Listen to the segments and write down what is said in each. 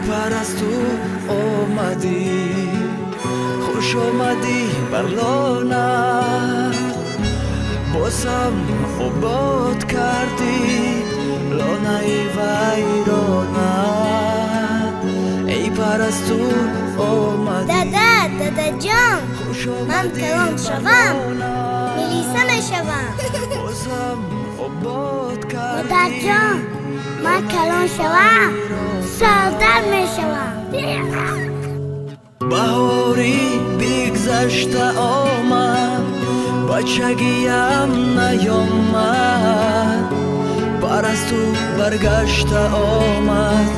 Парасту омадӣ, хуш омадӣ бар лона, бозам обод кардӣ лонаи вайрона. Эй парасту омадӣ. Дада, дадаҷон, ман калон шавам, милиса мешавам. Бозам обод кардӣ. Модарҷон, ман калон шавам, солдат мешавам. Баҳори бигзашта омад, бачагиям наёмад. Парасту баргашта омад,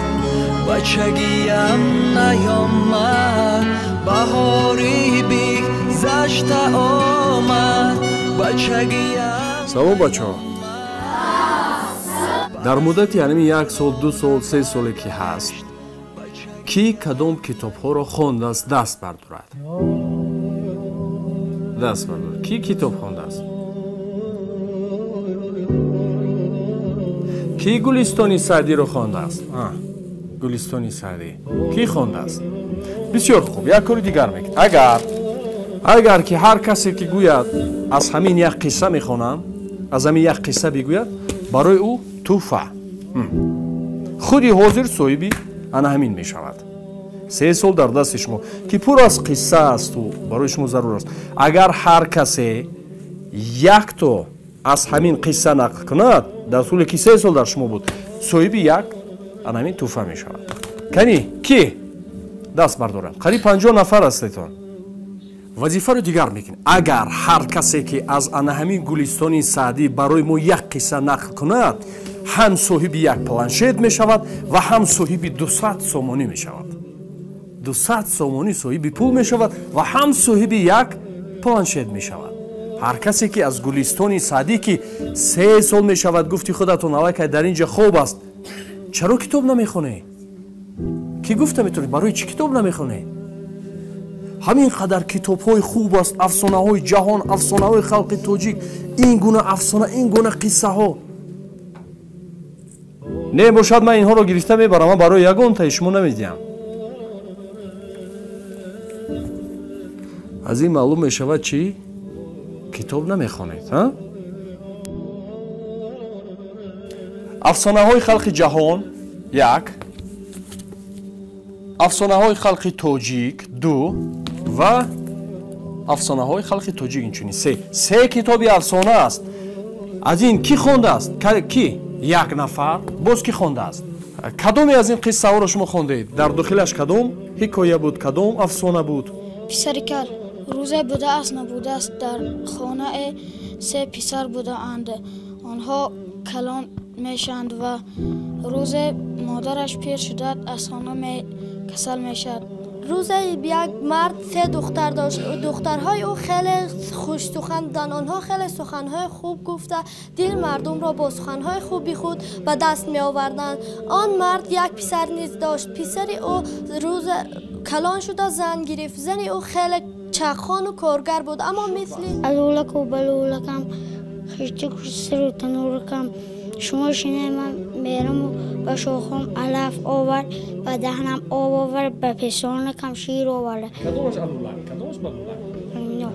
бачагиям наёмад. Баҳори бигзашта омад, бачагиям. Салом, бачаҳо. Дар муддати ҳамин як сол, 2 сол, 3 соле ки ҳаст, кӣ кадом китобҳоро хондааст, даст бардорад. Даст бардорад. Кӣ китоб хондааст? Кӣ Гулистони Саъдиро хондааст? Гулистони Саъдӣ кӣ хондааст? Бисёр хуб, як кори дигар мекунед. Агар ки ҳар касе ки гӯяд аз ҳамин як қисса мехонам, аз ҳамин як қисса бигӯяд, барои ӯ туҳфа. Худи ҳозир соҳиби ана ҳамин мешавад. 3 сол дар дасти шумо ки пур аз қисса асту барои шумо зарур аст. Агар ҳар касе якто аз ҳамин қисса нақл кунад, дар тӯле ки 3 сол дар шумо буд, соҳиби як ана ҳамин туҳфа мешавад. Кани ки даст бардорад? Қариб 50 нафар ҳастедтон. Вазифаро дигар мекунед. Агар ҳар касе ки аз ана ҳамин Гулистони Саъдӣ барои мо як қисса нақл кунад, ҳам соҳиби як планшет мешавад ва ҳам соҳиби 200 сомонӣ мешавад. 200 сомонӣ соҳиби пул мешавад ва ҳам соҳиби як планшет мешавад. Ҳар касе ки аз Гулистони Саъдӣ ки 3 сол мешавад, гуфти худатон аллакай дар инҷа хоб аст, чаро китоб намехонед? Ки гуфта метавонед барои чӣ китоб намехонед? Ҳамин қадар китобҳои хуб аст, афсонаҳои ҷаҳон, афсонаҳои халқи тоҷик, ин гуна афсона, ин гуна қиссаҳо. Не бошад, ман инҳоро гирифта мебарам, ман барои ягонтаи шумо намедиҳам. Аз ин маълум мешавад чӣ? Китоб намехонед, ҳа? Афсонаҳои халқи ҷаҳон 1, афсонаҳои халқи тоҷик 2 ва афсонаҳои халқи тоҷик инчунин 3. 3 китоби афсона аст. Аз ин кӣ хондааст? Кӣ? Як нафар. Боз кӣ хондааст? Кадоме аз ин қиссаҳоро шумо хондед? Дар дохилаш кадом ҳикоя буд, кадом афсона буд? Писари кал. Рӯзе будааст, набудааст, дар хонае 3 писар будаанд. Онҳо калон мешаванд ва рӯзе модараш пир шуда аз хона касал мешавад. Рӯзе як мард 3 духтар дошт. Духтарҳои ӯ хеле хушсухан буданд. Онҳо хеле суханҳои хуб гуфта, дили мардумро бо суханҳои хуби худ ба даст меоварданд. Он мард як писар низ дошт. Писари ӯ рӯзе калон шуда зан гирифт. Зани ӯ хеле чақхону коргар буд, аммо мисли алулаку балулакам, хиштику сиру тануракам, шумо шинай, ман мераму ба шохам алаф овар, ба даҳнам об овар, ба песонакам шир овар. Кадомаш алулак? Кадомаш балулак? Амино.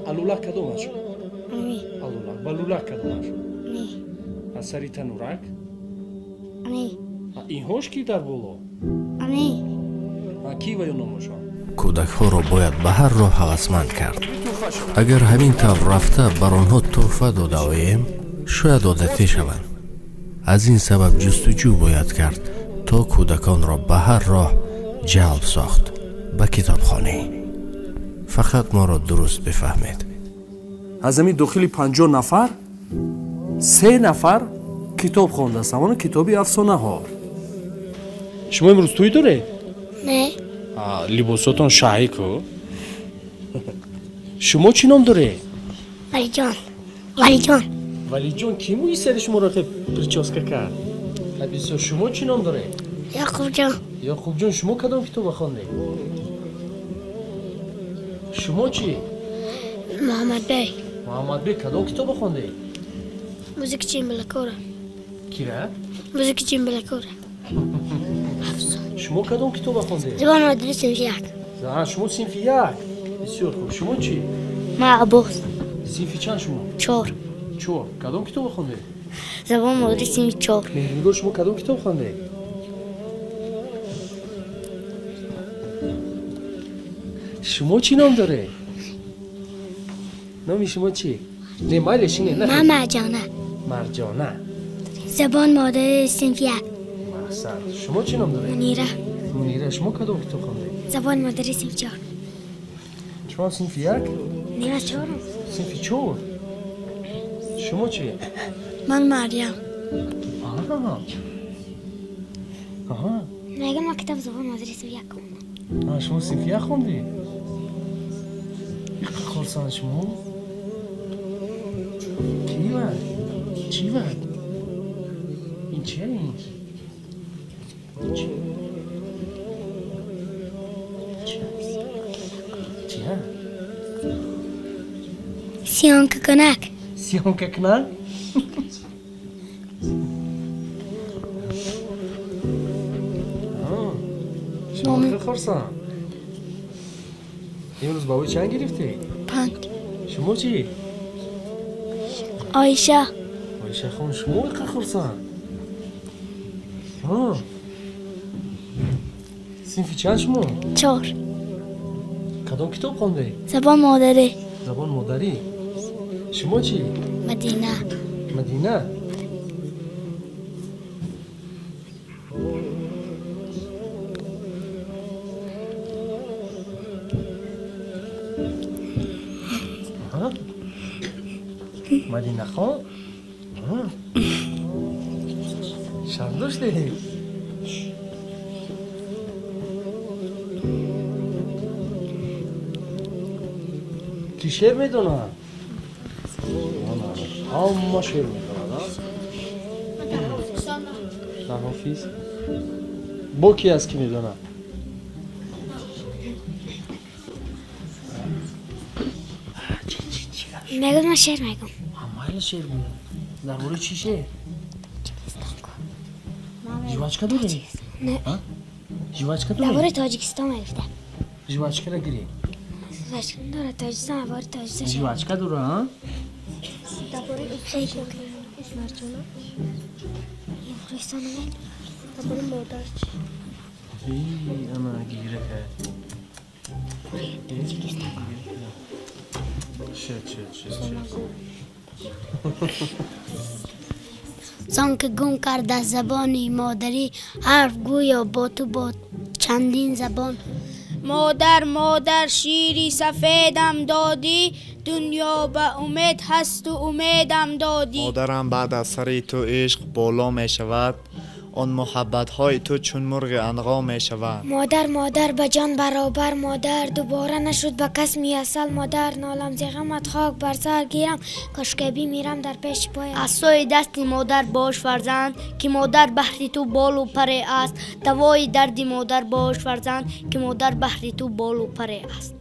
Алулак кадомаш? Ами. Алулак. Балулак кадомаш? Ани. Аз сари танурак? Ани. Инҳош ки дар боло? Ани. Ки ва ё номошон? Кӯдакҳоро бояд ба ҳар роҳ ҳавасманд кард. Агар ҳамин тавр рафта бар онҳо тӯҳфа дода оем, шояд одатӣ шаванд. Аз ин сабаб ҷустуҷӯ бояд кард, то кӯдаконро ба ҳар роҳ ҷалб сохт ба китобхонӣ. Фақат моро дуруст бифаҳмед. Аз ҳамин дохили 50 нафар 3 нафар китоб хондааст, ҳамон китоби афсонаҳо. Шумо имрӯз тӯй доред? Не. Либосотон шаҳӣ ку? Шумо чӣ ном доред? Валиҷон. Валиҷон. Валиҷон, кӣ мӯи сари шуморо прическа кард? Бисёр. Шумо чӣ ном доред? Яқубҷон. Яқубҷон, шумо кадом китобро хондед? Шумо чӣ? Муҳаммадбек. Муҳаммадбек, кадом китобро хондед? Музики Чимбалакора. Кира? Музики Чимбалакора. Шумо кадом китоба хондед? Забони модари синфи як. Шумо синфи як. Бисёр хуб. Шумо чӣ? Ман Аббос. Синфи чанд шумо? 4. 4. Кадом китоба хондед? Забони модари синфи 4. Меҳрнигор, шумо кадом китоб хондед? Шумо чӣ ном доред? Номи шумо чӣ? Не, майли шине. Ман Марҷона. Марҷона. Забони модари синфи 1. Аҳсан. Шумо чӣ ном доред? Мунира. Мунира, шумо кадом китоб хондед? Забони модари синфи 4. Шумо синфи 1? Не, ман 4. Синфи 4? Шумо чӣ? Ман Марьям. Аҳа. Мегам ман китоб забони модари синфи 1 хондам. Шумо синфи 1 хондед? Хурсанд шумо? Кӣ вай? Чӣ вай? Ин чия ин? Чӣ? Чия? Съёмкакунак. Съёмкакунак? Шумо хеле хурсанд. Имрӯз баҳои чанд гирифтед? 5. Шумо чӣ? Оиша. Оиша хон, шумо иқа хурсанд. Синфи чанд шумо? 4. Кадом китоб хондед? Забони модарӣ. Забони модарӣ. Шумо чӣ? Мадина. Мадина? Мадина хон? Шарм доштед? Кӣ шеър медонад? Ҳама шеър медонад, дар ҳофиз? Бо ки аст ки медонад? Мегӯям ман шеър мегӯям. Майли шеър гӯ. Дар бораи чӣ шеър? Жвачка дорӣ? Не. Жвачка дорӣ? Дар бораи Тоҷикистон мегуфтам. Жвачкаро гирӣ. Жвачка дорад Тоҷикистон, дар бораи Тоҷикистон. Жвачка дора, а? Дар бораи Марҷона. Ӯзбекистон намедонам. Дар бораи модар чӣ? Ана гира кард. Шед, шед, шед, шед. Зон ки гум карда забони модарӣ, ҳарф гӯё бо ту бо чандин забон. Модар, модар, шири сафедам додӣ, дунё ба умед ҳасту умедам додӣ. Модарам баъд аз сари ту ишқ боло мешавад, он муҳаббатҳои ту чун мурғи анғо мешавад. Модар, модар, ба ҷон баробар модар, дубора нашуд ба кас муяссал модар. Нолам зи ғамат хок бар сар гирам, кошке бимирам дар пеши поят. Асои дасти модар бош фарзанд, ки модар баҳри ту болу паре аст. Давои дарди модар бош фарзанд, ки модар баҳри ту болу паре аст.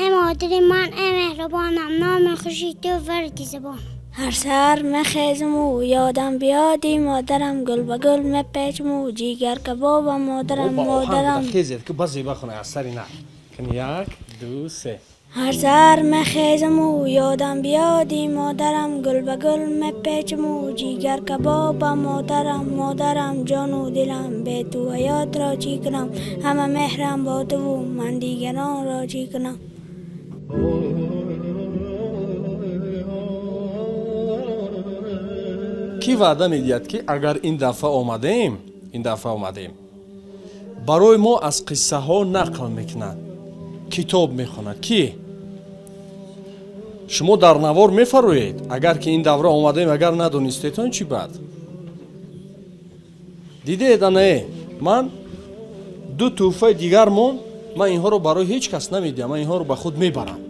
Эй модари ман, эй меҳрубонам, номи хуши ту варди забон. Ҳар сар мехезму ёдам биёди модарам, гул ба гул мепечму ҷигар кабобам модарам, модарам. Хезед ки ба зеба хона аз сари на. Кани 1 2 3. Ҳар сар мехезму ёдам биёди модарам, гул ба гул мепечму ҷигар кабобам модарам, модарам, ҷону дилам бе ту ҳаётро чӣ кунам, ҳама меҳрам бо туву ман дигаронро чӣ кунам. Кӣ ваъда медиҳад ки агар ин дафъа омадем, барои мо аз қиссаҳо нақл мекунад, китоб мехонад? Кӣ? Шумо дар навор мефароед, агар ки ин давра омадем, агар надонистетон чӣ бад? Дидед, ане ман 2 тӯҳфаи дигар монд, ман инҳоро барои ҳеҷ кас намедиҳам, ман инҳоро ба худ мебарам.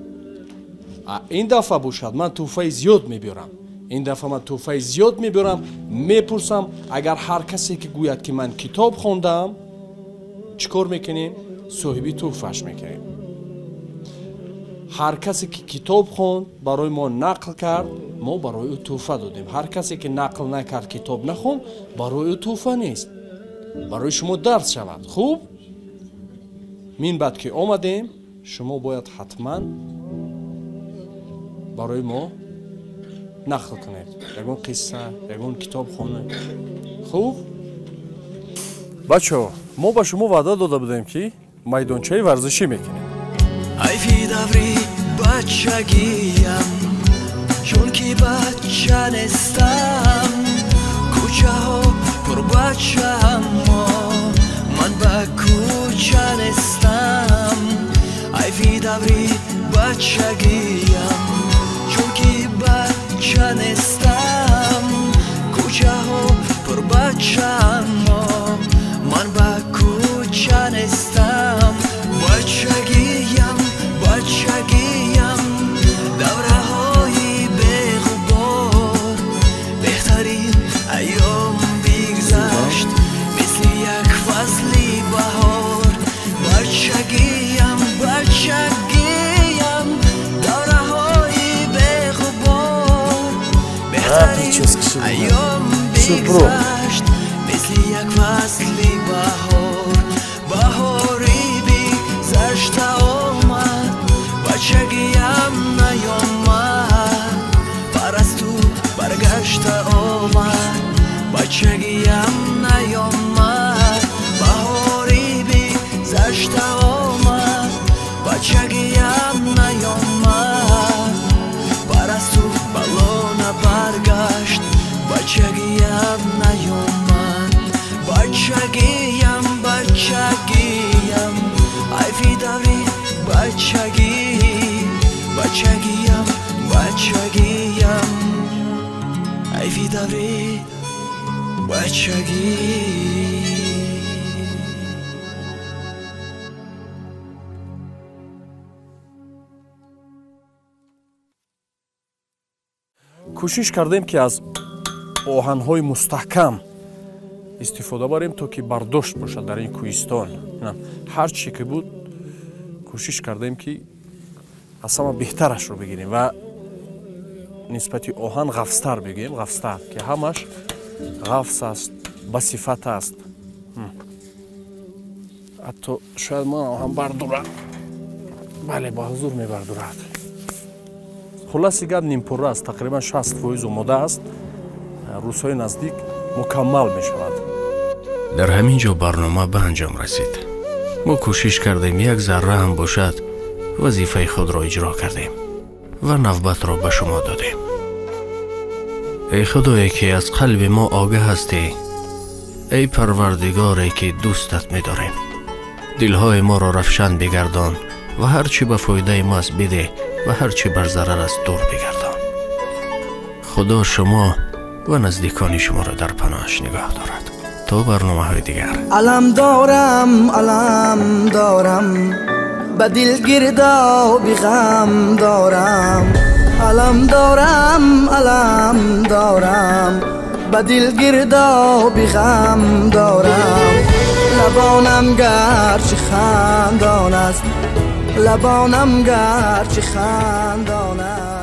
Ин дафъа бошад ман тӯҳфаи зиёд мебиёрам. Ин дафъа ман тӯҳфаи зиёд мебиёрам, мепурсам, агар ҳар касе ки гӯяд ки ман китоб хондаам, чӣ кор мекунем? Соҳиби тӯҳфааш мекунем. Ҳар касе ки китоб хонд, барои мо нақл кард, мо барои ӯ тӯҳфа додем. Ҳар касе ки нақл накард, китоб нахонд, барои ӯ тӯҳфа нест. Барои шумо дарс шавад. Хуб, мин баъд ки омадем, шумо бояд ҳатман барои мо нақл кунед ягон қисса, ягон китоб хонед. Хуб, бачаҳо, мо ба шумо ваъда дода будем, ки майдончаи варзишӣ мекунем. Айфи даври бачагиям, чунки бача нестам, кӯчаҳо пурбача, аммо ман ба кӯча нестам. Айфи даври бачагиям, чунки бача нестам, кӯчаҳо пурбача, аммо ман ба кӯча нестам. Бачагиям, бачагиям, давраҳои беғубор, беҳтарин айём бигзашт мисли як фасли баҳор. Бачагиям, бачагиям, давраҳои беғубор, беҳтарин айём бигзашт мисли як фасли баҳор. Баҳори бигзашта омад, бачагиям наёмад, парасту баргашта омад, бачагиям наёмад. Баҳори бигзашта омад, бачагиям наёмад, парасту балона баргашт, бачагиям наёмад. Бачагиям, бачагиям, айфи даври бачагӣ, бачагиям, бачагиям, айфи даври бачагӣ. Кӯшиш кардем, ки аз оҳанҳои мустаҳкам истифода барем, то ки бардошт бошад дар ин кӯҳистон. Ҳар чӣ ки буд, кӯшиш кардем, ки аз ҳама беҳтарашро бигирем ва нисбати оҳан ғафзтар бигирем, ғафзтар, ки ҳамаш ғафз аст, ба сифат аст. Ҳатто шояд ман оҳан бардорад, бале, ба ҳузур мебардорад. Хулоси гап, нимпурра аст, тақрибан 60% омода аст. Рӯзҳои наздик мукаммал мешавад. Дар ҳамин ҷо барнома ба анҷом расид. Мо кӯшиш кардем як зарра ҳам бошад вазифаи худро иҷро кардем ва навбатро ба шумо додем. Эй худое, ки аз қалби мо огаҳ ҳастӣ, эй парвардигоре, ки дӯстат медорем, дилҳои моро равшан бигардон ва ҳар чӣ ба фоидаи мо аст бидеҳ ва ҳар чӣ бар зарар аст дур бигардон. Худо шумо ва наздикони шуморо дар паноҳаш нигоҳ дорад. То барномаҳои дигар. Алам дорам, алам дорам, ба дил гирдоби ғам дорам. Алам дорам, алам дорам, ба дил гирдоби ғам дорам. Лабонам гарчи хандон аст, лабонам гарчи хандон аст.